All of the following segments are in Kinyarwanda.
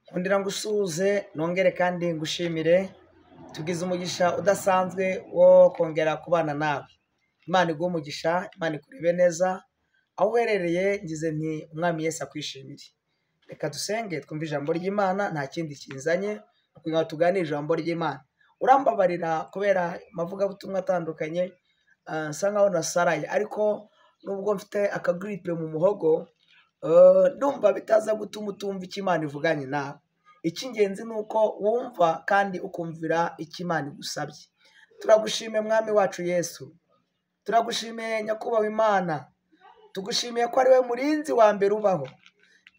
Nkundira ngusuhuze nongere kandi ngushimire, tugize umugisha udasanzwe wo kongera kubana nawe. Imana iguhe umugisha, Imana ikurebe neza, aho uherereye ngize nti Umwami Yesu akwishimire. Reka dusenge twumve ijambo ry'Imana, nta kindi kinzanye kugira ngo tuganire ijambo ry'Imana. Urambabarira kubera amavugabutumwa atandukanye, nsa nkaho nasaraye, ariko nubwo mfite akagiripe mu muhogo, ndumva bitaza gutuma utumva icyo Imana ivuganye nawe. Icy'ingenzi ni uko wumva kandi ukumvira icyo Imana igusabye. Turagushimiye Mwami wacu Yesu, turagushimiye Nyakubahwa Imana, tugushimiye ko ari we murinzi wa mbere ubaho.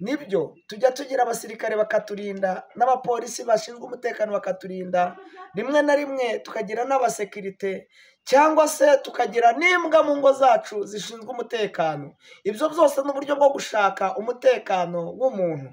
Nibyo tujya tugira abasirikare bakaturinda n'abapolisi bashinzwe umutekano bakaturinda, rimwe na rimwe tukagira n'abasekirite cyangwa se tukagira n'imbwa mu ngo zacu zishinzwe umutekano. Ibyo byose ni uburyo bwo gushaka umutekano w'umuntu.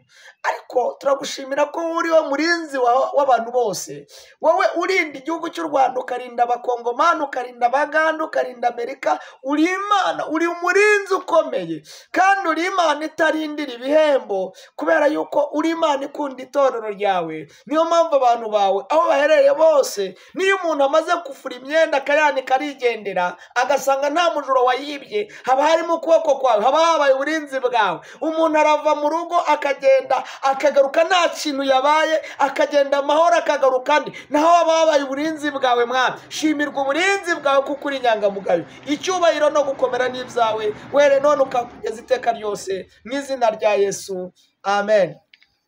Ariko turagushimira ko uri we murinzi w'abantu bose, wowe urinda igihugu cy'u Rwanda, ukarinda Abakongomani, ukarinda Abagande, ukarinda Amerika. Uri Imana, uri umurinzi ukomeye, kandi uri Imana itarindira ibihembo, kubera yuko uri Imana ikunda itorero ryawe. Niyo mpamvu abantu bawe aho baherereye bose, niyo umuntu amaze kufura imyenda akayanika arigendera, agasanga nta mujura wayibye, haba harimo ukuboko kwawe, haba habaye uburinzi bwawe. Umuntu arava mu rugo akagenda akagaruka nta kintu yabaye, akagenda amahoro akagaruka andi, naho haba habaye uburinzi bwawe. Mwami, shimirwa uburinzi bwawe kuko uri inyangamugayo. Icyubahiro no gukomera ni ibyawe, were none ukageza iteka ryose, mu izina rya Yesu, amen.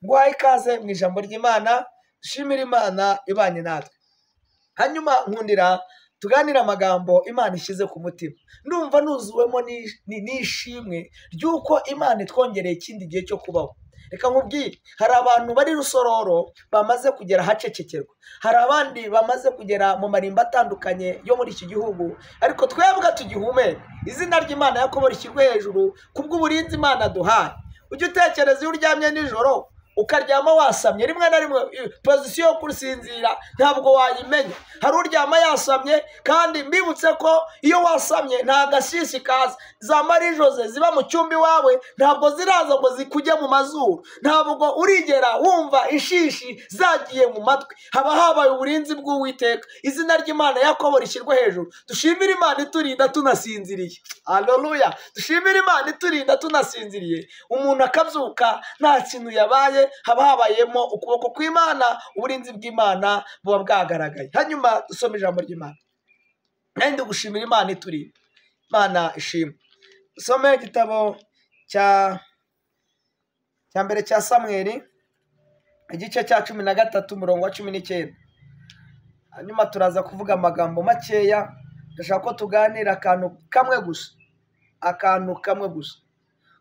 Nguhaye ikaze mu ijambo ry'Imana, dushimire Imana ibanye natwe. Hanyuma nkundira tuganire amagambo Imana ishyize ku mutima. Ndumva nuzuwemo n'ishimwe ry'uko Imana itwongereye ikindi gihe cyo kubaho. Reka nkubwire, hari abantu bari Rusororo bamaze kugera ahacecekerwa, hari abandi bamaze kugera mu marimba atandukanye yo muri iki gihugu, ariko twebwe tugihumeka. Izina ry'Imana Yakobo rishyirwe hejuru kubw'uburinzi Imana duhaye. Ujye utekereza iyo uryamye nijoro ukaryama wasamye, rimwe na rimwe pozisiyo yo gusinzira ntabwo wayimenya. Hari uryama yasamye, kandi mbibutse ko iyo wasamye nta gashishi kaza. Za marijoze ziba mu cyumba iwawe ntabwo ziraza ngo zikujye mu mazuru, ntabwo urigera wumva ishishi zagiye mu matwi. Haba habaye uburinzi bw'Uwiteka. Izina ry'Imana Yakobo rishyirwe hejuru. Dushimire Imana iturinda tunasinziriye. Haleluya! Dushimire Imana iturinda tunasinziriye. Umuntu akabyuka nta kintu yabaye, haba habayemo ukuboko kw'Imana, uburinzi bw'Imana buba bwagaragaye. Hanyuma dusome ijambo ry'Imana. Kandi gushimira Imana iturinda, Imana ishimwe. Dusome igitabo cya mbere cya Samweli, igice cya 13 umurongo wa 19. Hanyuma turaza kuvuga amagambo makeya. Ndashaka ko tuganira akantu kamwe gusa, akantu kamwe gusa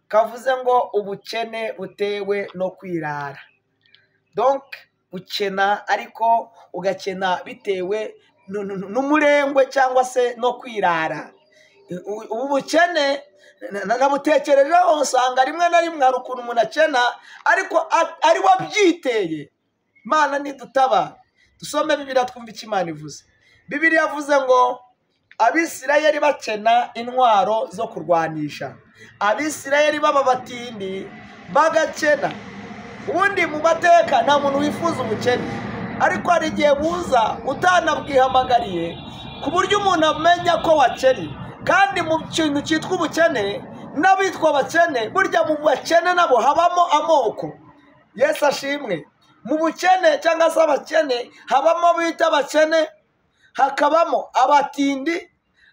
kavuze ngo ubukene butewe no kwirara. Donc ukena ariko ugakena bitewe n'umurengwe cyangwa se no kwirara. Ubu bukene nabutekerejeho usanga rimwe na rimwe hari ukuntu umuntu akena ariko ari we abyiteye. Imana ntidutabara. Dusome Bibiliya twumve icyo Imana ivuze. Bibiliya yavuze ngo Abisirayeli bakena intwaro zo kurwanisha, Abisirayeli baba batindi bagakena. Ubundi mu mateka nta muntu wifuza ubukene, ariko hari igihe buza utanabwihamagariye ku buryo umuntu amenya ko wakennye. Kandi mu kintu cyitwa ubukene, n'abitwa abakene, burya mu bakene nabo habamo amoko. Yesu ashimwe. Mu bukene cyangwa se abakene habamo bita abakene, hakabamo abatindi,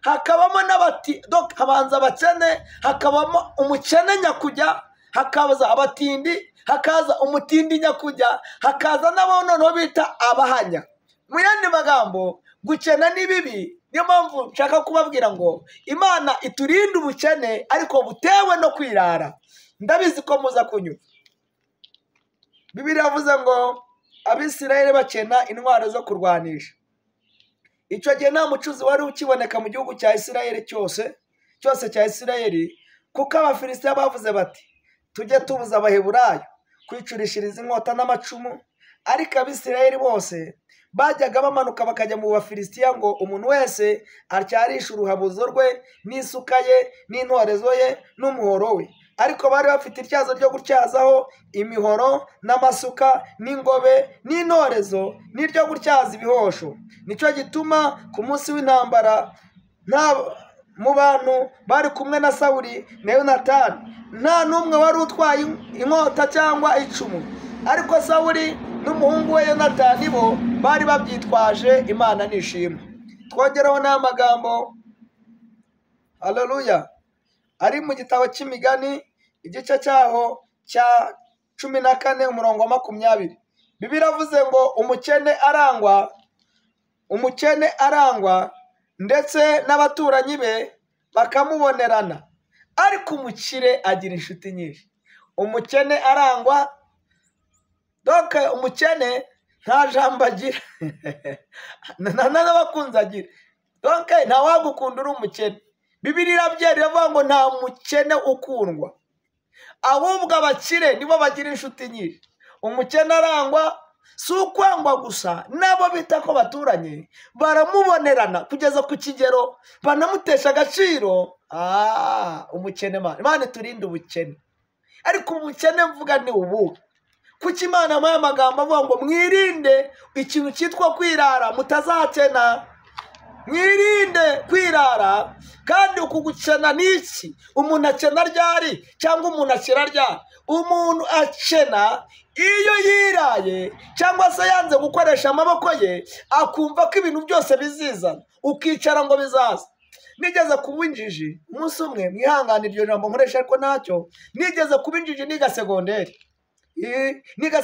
hakabamo n'abati. Donc habanza abakene, hakabamo umukene nyakujya, hakaza abatindi, hakaza umutindi nyakujya, hakaza n'abo noneho bita abahanya. Mu yandi magambo, gukena ni bibi. Niyo mpamvu nshaka kubabwira ngo Imana iturinde ubukene ariko butewe no kwirara. Ndabizi ko muza kunyura. Bibiliya yavuze ngo Abisirayeli bakena intwaro zo kurwanisha. Icyo gihe nta mucuzi wari ukiboneka mu gihugu cya Isirayeli cyose cya Isirayeli, kuko Abafilisitiya bavuze bati tujye tubuza Abaheburayo kwicurishiriza inkota n'amacumu. Ariko Abisirayeli bose bajyaga bamanuka bakajya mu Bafilisitiya ngo umuntu wese atyarishe uruhabuzo rwe n'isuka ye n'intorezo ye n'umuhoro we. Ariko bari bafite ityazo ryo gutyazaho imihoro n'amasuka n'ingobe n'intorezo n'iryo gutyaza ibihosho. Nicyo gituma ku munsi w'intambara nta mu bantu bari kumwe na Sawuli na Yonatani nta n'umwe wari utwaye inkota cyangwa icumu, ariko Sawuli n'umuhungu we Yonatani bo bari babyitwaje. Imana nishimwe. Twongeraho n'amagambo, haleluya, ari mu gitabo cy'Imigani igice cyaho cya 14 umurongo wa 20. Bibiliya iravuze ngo umukene arangwa ndetse n'abaturanyi be bakamubonerana, ariko umukire agira inshuti nyinshi. Umukene arangwa, donc umukene nta jambo agira nta n'abakunzi agira, donc nta wagukunda uri umukene. Bibiliya irabyera iravuga ngo nta mukene ukundwa, ahubwo abakire nibo bagira inshuti nyinshi. Umukene arangwa, si ukwangwa gusa, n'abo bita ko baturanye baramubonerana kugeza ku kigero banamutesha agaciro. Umukene, Imana iturinde ubukene. Ariko ubukene mvuga ni ubu. Kuki Imana yampaye amagambo avuga ngo mwirinde ikintu cyitwa kwirara mutazakena? Mwirinde kwirara. Kandi uku gukena ni iki? Umuntu akena ryari? Cyangwa umuntu akira ryari? Umuntu akena iyo yiraye cyangwa se yanze gukoresha amaboko ye, akumva ko ibintu byose bizizana, ukicara ngo bizaza. Nigeze kuba injiji umunsi umwe, mwihangane iryo jambo nkoresha ariko ntacyo. Nigeze kuba injiji niga segonderi, niga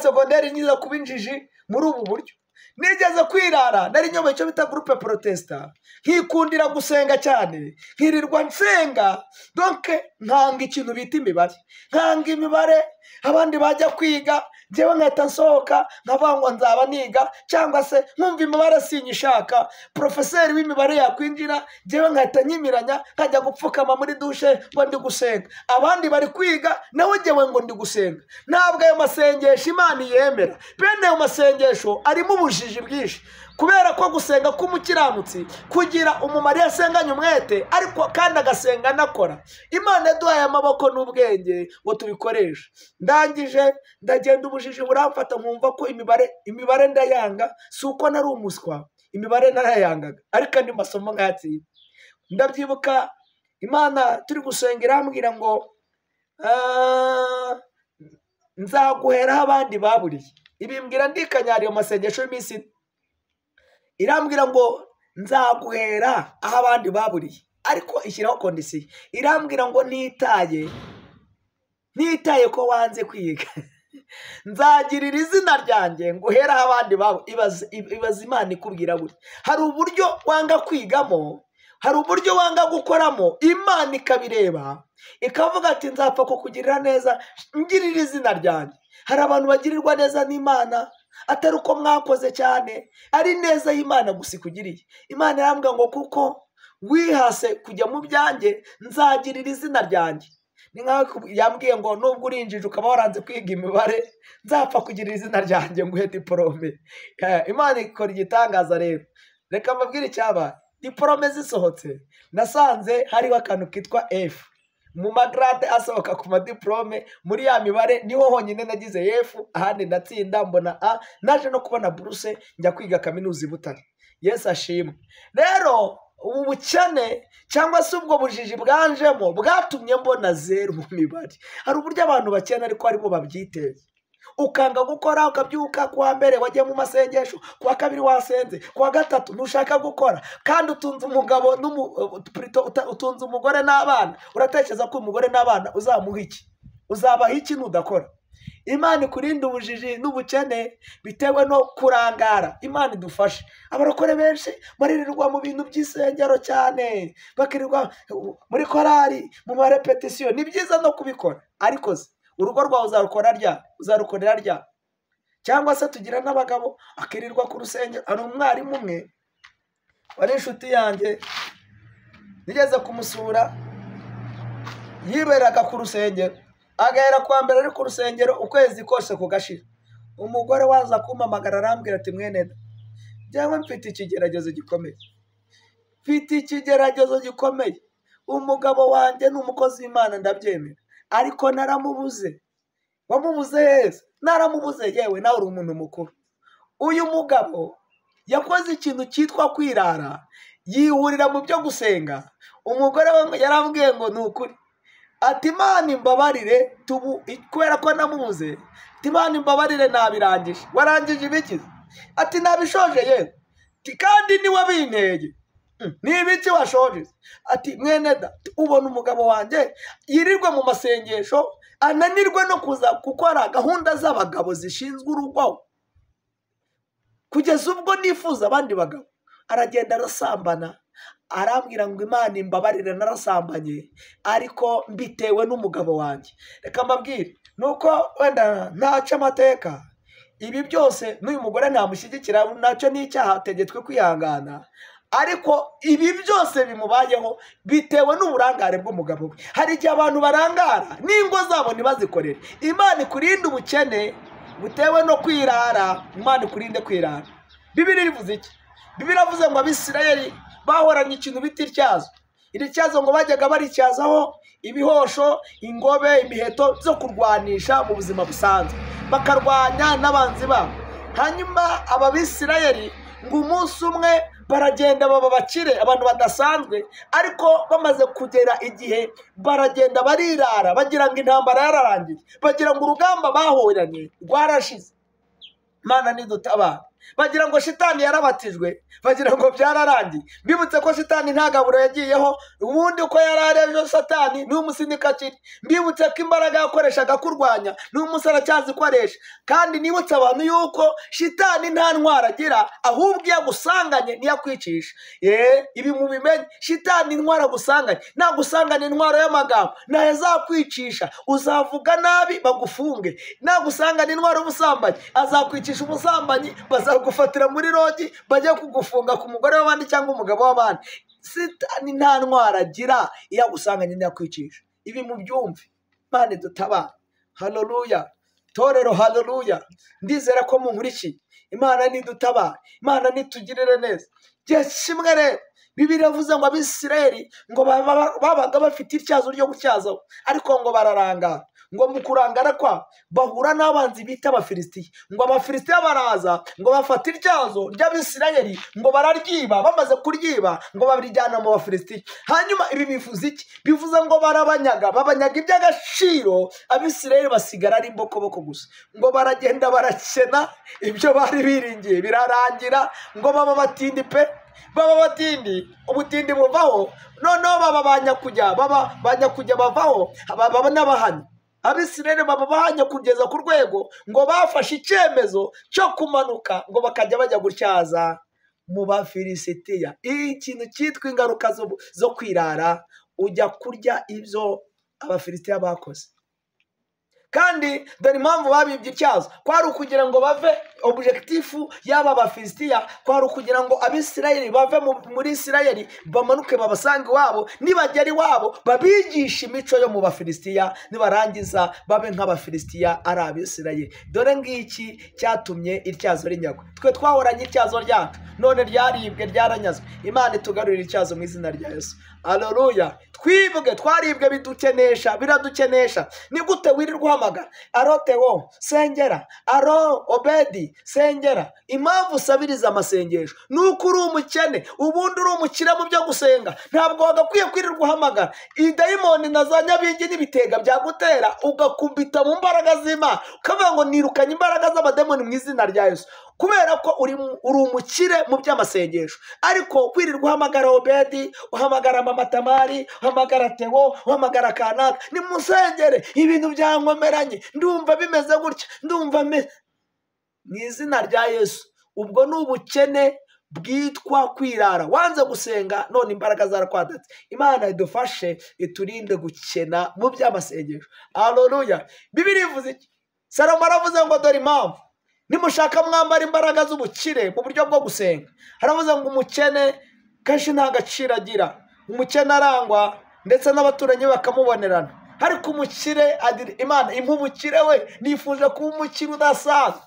kuba injiji muri ubu buryo. Nigeze kwirara, nari nyoboye icyo bita groupe protesta, nkikundira gusenga cyane, nkirirwa nsenga, donc nkanga ikintu bita imibare, nkanga imibare. Abandi bajya kwiga, njyewe nkahita nsohoka nkavuga ngo nzaba niga, cyangwa se nkumva imibare sinyishaka. Profeseri w'imibare yakwinjira, njyewe nkahita nyimiranya, nkajya gupfukama muri dushe ngo ndi gusenga. Abandi bari kwiga, nawe njyewe ngo ndi gusenga. Ntabwo ayo masengesho Imana yemera. Bene ayo masengesho arimo ubujiji bwinshi, kubera ko gusenga k'umukiranutsi kugira umumaro iyo asenganye umwete, ariko kandi agasenga anakora. Imana yaduhaye amaboko n'ubwenge ngo tubikoreshe. Ndangije ndagenda ubujiji buramfata, nkumva ko imibare ndayanga. Si uko nari umuswa, imibare narayangaga, ariko andi masomo nkayatsinda. Ndabyibuka Imana turi gusenga irambwira ngo nzaguheraho abandi baburiye. Ibimbwira ndikanyara iyo masengesho y'iminsi, irambwira ngo nzaguhera aho abandi baburiye, ariko ishyiraho kondisiyo. Irambwira ngo ntitaye ko wanze kwiga, nzagirira izina ryanjye nguhera aho abandi babo. Ibaze Imana ikubwira gutya. Hari uburyo wanga kwigamo, hari uburyo wanga gukoramo, Imana ikabireba ikavuga ati nzapfa kukugirira neza, ngirira izina ryanjye. Hari abantu bagirirwa neza n'Imana atari uko mwakoze cyane, ari neza y'Imana gusa ikugiriye. Imana irambwira ngo kuko wihase kujya mu byanjye, nzagirira izina ryanjye. Ni nkaho yambwiye ngo nubwo urinjije ukaba waranze kwiga imibare, nzapfa kugirira izina ryanjye nguhe diporome. Imana ikora igitangaza rero. Reka mbabwire icyabaye. Diporome zisohotse, nasanze hariho akantu kitwa F mu magrade asohoka ku madiplome. Muri ya mibare niho honyine nagize F, ahandi ndatsinda mbona A. Naje no kubona buruse njya kwiga kaminuza i Butare. Yesu ashimwe. Rero ubu bukene cyangwa se ubwo bujiji bwanjemo bwatumye mbona zeru mu mibare. Hari uburyo abantu bakena ariko aribo babyiteye. Ukanga gukora, ukabyuka kuwa mbere wagiye mu masengesho, kuwa kabiri wasenze, kuwa gatatu ntushaka gukora, kandi utunze umugabo utunze umugore n'abana. Uratekereza ko umugore n'abana uzamuha iki? Uzabaha iki nudakora? Imana ikurinde ubujiji n'ubukene bitewe no kurangara. Imana idufashe. Abarokore benshi baririrwa mu bintu by'isengero cyane, bakirirwa muri korari, mu marepetisiyo. Ni byiza no kubikora, ariko urugo rwawe uzarukora rya, uzarukorera rya. Cyangwa se tugira n'abagabo akirirwa ku rusengero. Hari umwarimu umwe wari inshuti yanjye, nigeze kumusura, yiberaga ku rusengero, agahera kuwa mbere ari ku rusengero ukwezi kose kugashira. Umugore waza kumpamagara arambwira ati mwene da, njyewe mfite ikigeragezo gikomeye, mfite ikigeragezo gikomeye. Umugabo wanjye ni umukozi w'Imana ndabyemera, ariko naramubuze. Wamubuze heza? Naramubuze. Yewe nawe uri umuntu mukuru. Uyu mugabo yakoze ikintu cyitwa kwirara, yihurira mu byo gusenga. Umugore we yarambwiye ngo ni ukuri, ati Imana imbabarire kubera ko namubuze, ati Imana imbabarire nabirangije. Warangije ibikize? Ati nabishoje yewe. Kandi niwe binteye. Ni ibiki washoje? Ati mwene da, ubona umugabo wanjye yirirwa mu masengesho, ananirwe no kuza gukora gahunda z'abagabo zishinzwe urugo, kugeza ubwo nifuza abandi bagabo. Aragenda arasambana, arambwira ngo Imana imbabarire narasambanye, ariko mbitewe n'umugabo wanjye. Reka mbabwire, nuko wenda ntaca amateka, ibi byose n'uyu mugore ntamushyigikira, nacyo ni icyaha, ategetswe kwihangana. Ariko ibi byose bimubayeho bitewe n'uburangare bw'umugabo we. Hari igihe abantu barangara n'ingo zabo ntibazikorere. Imana ikurinde ubukene butewe no kwirara, Imana ikurinde kwirara. Bibiliya ivuze iki? Bibiliya ivuze ngo Abisirayeli bahoranye ikintu bita ityazo. Iri tyazo ngo bajyaga baricyazaho ibihosho, ingobe, imiheto zo kurwanisha mu buzima busanzwe, bakarwanya n'abanzi babo. Hanyuma aba Bisirayeli ngo umunsi umwe baragenda baba bakire, abantu badasanzwe, ariko bamaze kugera igihe baragenda barirara, bagira ngo intambara yararangiye, bagira ngo urugamba bahoranye rwarashize. Imana nidutabara. Bagira ngo shitani yarabatijwe, bagira ngo byararangiye. Mbibutse ko shitani nta gaburo yagiyeho, ubundi uko yari ejo satani n'uyu munsi niko akiri. Mbibutse ko imbaraga yakoreshaga kurwanya n'uyu munsi aracyazikoresha. Kandi nibutse abantu yuko shitani nta ntwaro agira, ahubwo iyo agusanganye niyo akwicisha. Ibi mubimenye, shitani intwaro agusanganye, nagusanganye intwaro y'amagambo nayo azakwicisha, uzavuga nabi bagufunge. Nagusanganye intwaro y'ubusambanyi azakwicisha ubusambanyi, bazagufatira muri rogi bajya kugufunga ku mugore w'abandi cyangwa umugabo w'abandi. Sitani nta ntwaro agira, iyo agusanganye niyo akwicisha. Ibi mubyumve. Imana idutabare. Haleluya. Torero, haleluya. Ndizera ko munkurikiye. Imana nidutabare, Imana nitugirire neza. Gihe kimwe rero Bibiliya iravuze ngo Abisirayeli ngo babaga bafite ityazo ryo gutyazaho, ariko ngo bararangara. Ngo mu kurangara kwa bahura n'abanzi bita Abafilisitiya. Ngo Abafilisitiya baraza ngo bafata ityazo ry'Abisirayeli, ngo bararyiba. Bamaze kuryiba ngo barijyana mu Bafilisitiya. Hanyuma ibi bivuze iki? Bivuze ngo barabanyaga, babanyaga iby'agaciro, Abisirayeli basigara ari imbokoboko gusa. Ngo baragenda barakena, ibyo bari biringiye birarangira, ngo baba batindi pe, baba batindi, ubutindi buvaho. Noneho baba banyakujya, baba banyakujya bavaho, baba n'abahanya. Abisirayeli baba bahanya kugeza ku rwego ngo bafashe icyemezo cyo kumanuka, ngo bakajya bajya gutyaza mu Bafilisitiya. Ikintu cyitwa ingaruka zo kwirara, ujya kurya ibyo Abafilisitiya bakoze. Kandi dore impamvu babibye ityazo, kwari ukugira ngo bave objectifu y'aba Bafilisitiya, kwari ukugira ngo Abisirayeli bave muri Isirayeli bamanuke babasange iwabo, nibagera iwabo babigishe imico yo mu Bafilisitiya, nibarangiza babe nk'Abafilisitiya ari Abisirayeli. Dore ngiki cyatumye ityazo rinyagwa. Twe twahoranye ityazo ryacu, none ryaribwe, ryaranyazwe. Imana itugarurire ityazo mu izina rya Yesu. Haleluya. Twibwe, twaribwe, bidukenesha, biradukenesha. Ni gute wirirwa uhamagara aro Theo sengera, aro Obedi sengera? Impamvu usabiriza amasengesho nuko uri umukene. Ubundi uri umukire mu byo gusenga, ntabwo wagakwiye kwirirwa uhamagara. Idayimoni na za nyabingi n'ibitega byagutera, ugakubita mu mbaraga z'Imana, ukavuga ngo nirukanye imbaraga z'abademoni mu izina rya Yesu, kubera ko uri umukire mu by'amasengesho. Ariko kwirirwa uhamagara Obedi, uhamagara Mama Tamari, uhamagara Theo, uhamagara kanaka, nimusengere ibintu byankomeranye, ndumva bimeze gutya, ndumva mu izina rya Yesu. Ubwo ni ubukene bwitwa kwirara. Wanze gusenga none imbaraga zarakwadatse. Imana idufashe, iturinde gukena mu by'amasengesho. Haleluya. Bibiliya ivuze iki? Salomo aravuze ngo dore impamvu nimushaka mwambara imbaraga z'ubukire mu buryo bwo gusenga. Haravuze ngo umukene kenshi nta gaciro agira, umukene arangwa ndetse n'abaturanyi bakamubonerana, ariko umukire agira Imana impa ubukire. We nifuje kuba umukire udasanzwe.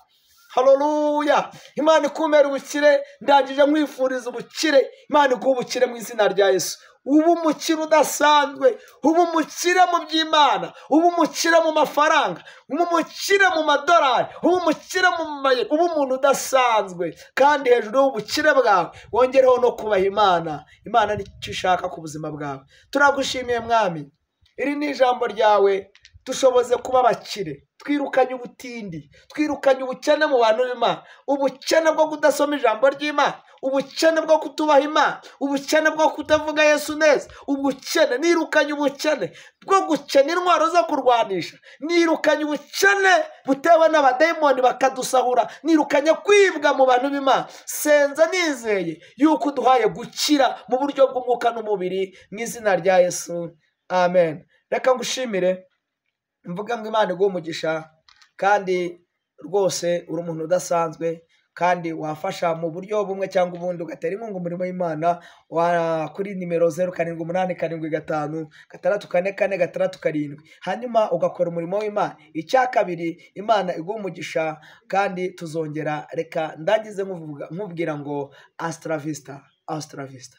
Haleluya. Imana ikumera ubukire, ndangije nkwifuriza ubukire. Imana iguha ubukire mu izina rya Yesu. Uba umukire udasanzwe, uba umukire mu by'Imana, uba umukire mu mafaranga, uba umukire mu madolari, uba umukire mu mayero, uba umuntu udasanzwe. Kandi hejuru y'ubukire bwawe wongereho no kubaha Imana. Imana nicyo ishaka ku buzima bwawe. Turagushimiye Mwami, iri ni ijambo ryawe, dushoboze kuba abakire, twirukanye ubutindi, twirukanye ubukene mu bantu b'Imana, ubukene bwo kudasoma ijambo ry'Imana, ubukene bwo kutubaha Imana, ubukene bwo kutavuga Yesu neza, ubukene, nirukanye ubukene bwo gukena intwaro zo kurwanisha, nirukanye ubukene butewe n'abadayimoni bakadusahura, nirukanye kwibwa mu bantu b'Imana. Senza nizeye yuko uduhaye gukira mu buryo bw'umwuka n'umubiri, mu izina rya Yesu, amen. Reka ngushimire, mvuga ngo Imana iguhe umugisha, kandi rwose uri umuntu udasanzwe, kandi wafasha mu buryo bumwe cyangwa ubundi ugatera inkunga umurimo w'Imana kuri nimero 0 7 8 7 5 6 4 4 6 7, hanyuma ugakora umurimo w'Imana. Icya kabiri, Imana iguhe umugisha, kandi tuzongera. Reka ndangize nkubwira ngo hasta la vista, hasta la vista.